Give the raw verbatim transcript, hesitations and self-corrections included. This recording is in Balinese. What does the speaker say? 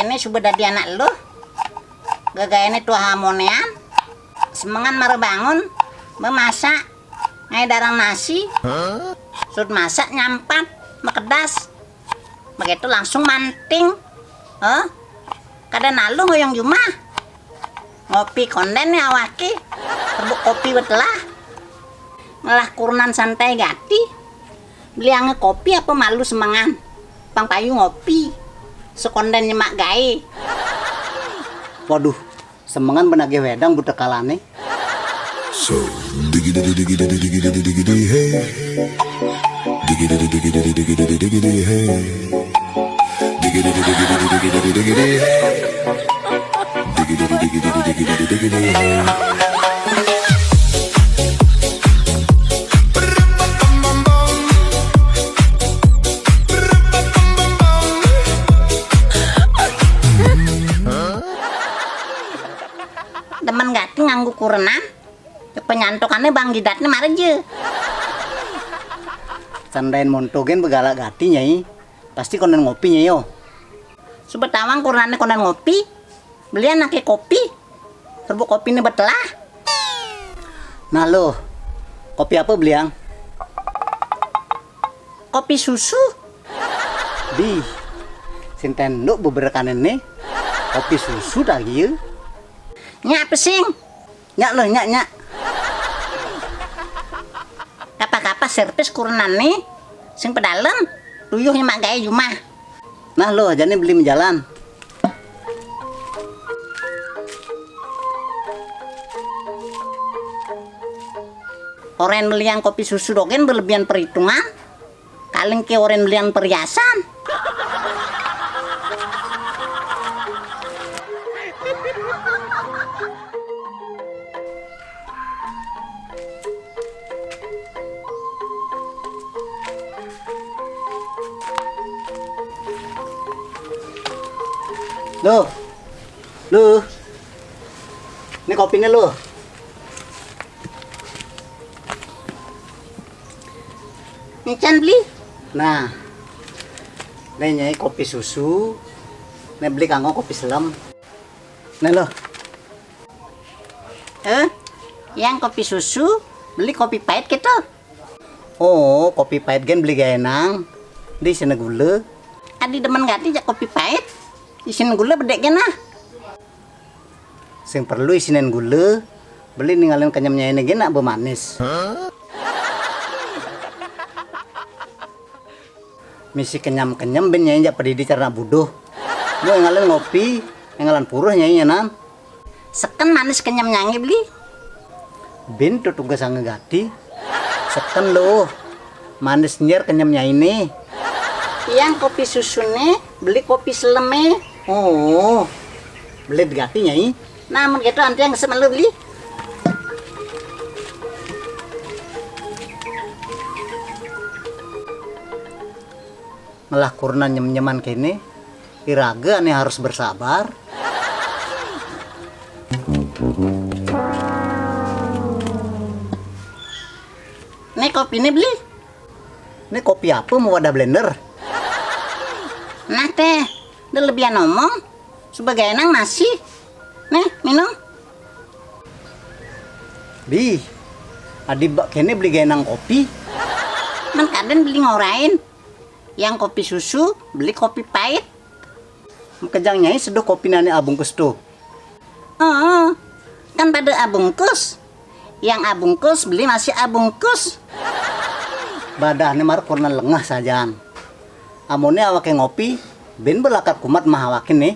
Ini suba dadi anak lu. Gagaéné tuah amonéan. Semengan mara bangun, memasak, ngaé darang nasi. Sud masak nyampat, makedas. Begitu langsung manting. Heh? Kada nalu ngoyong jumah. Ngopi kondén né awaké. Rebuk kopi betelah. Ngelah kurenan santai gati. Belianga kopi apa malu semengan. Pang payu ngopi. Sekondén nyemak gaé. Waduh, semengan benagih wedang buta kalané. So, digididi digididi digididi digidi hey. Digididi digididi digididi digidi hey. Digididi digididi digididi digidi hey. Digididi digididi digididi digidi hey. Demen gati nganggo kurenan. Penyantokané bang jidatné mara ja. Sandain monto gén begalak gati, Nyai. Pasti kondén ngopi, Nyai, yo. Suba tawang kurenané kondén ngopi. Belian aké kopi. Serbuk kopiné betelah. Nah, lo. Kopi apa beliang? Kopi susu. Dih. Sing tenduk beberekané né. Kopi susu dah iya. Nyak apa sing? Nyak lo, nyak, nyak. Kapa-kapa servis kurenané sing pedalem, tuyuh nyemak gaé jumah. Nah lo, jani beli menjalan. Orén belian kopi susu dogén berlebihan perhitungan. Kaling ké orén belian perhiasan. Lo. Lo. Ini kopiné lo. Encan beli. Nah. Né nyai kopi susu. Né beli kanggo kopi selem. Nah lo. Eh, yang kopi susu, beli kopi pait gitu. Oh, kopi pait gén beli gaé nang. Di sini gula. Adi demen gati jak kopi pait. Isin gula bedek gén ah. Sing perlu isinin gula, beli ningalin kenyem nyainé gén nak bemanis. Misi kenyem-kenyem bin nyai jak pedidi cara nak buduh. Mau ingalin ngopi, ingalan puruh nyai nyanan. Seken manis kenyem nyai beli. Bin tu tugas angga gati. Seken lo. Manis nyer kenyem nyainé. Yang kopi susuné, beli kopi selemé. Oh. Beli gati nyai. Nah, mun gitu anti yang semelu beli. Ngelah kurna nyem-nyeman kéné, iraga ané harus bersabar. Né kopiné beli. Né kopi apa mau wadah blender? Nah téh, udah lebihan ngomong. Suba gaé nang nasi. Nih, minum. Bih, adi bak kéné beli gaé nang kopi. Man kadén beli ngorain. Yang kopi susu, beli kopi pait. Makejang nyai seduh kopi nané abungkus tuh. Oh, kan pada abungkus. Yang abungkus beli masih abungkus. Badahné mar kurna lengah sajaan. Amoné awaké ngopi, bin belakat kumat mah awaké nih.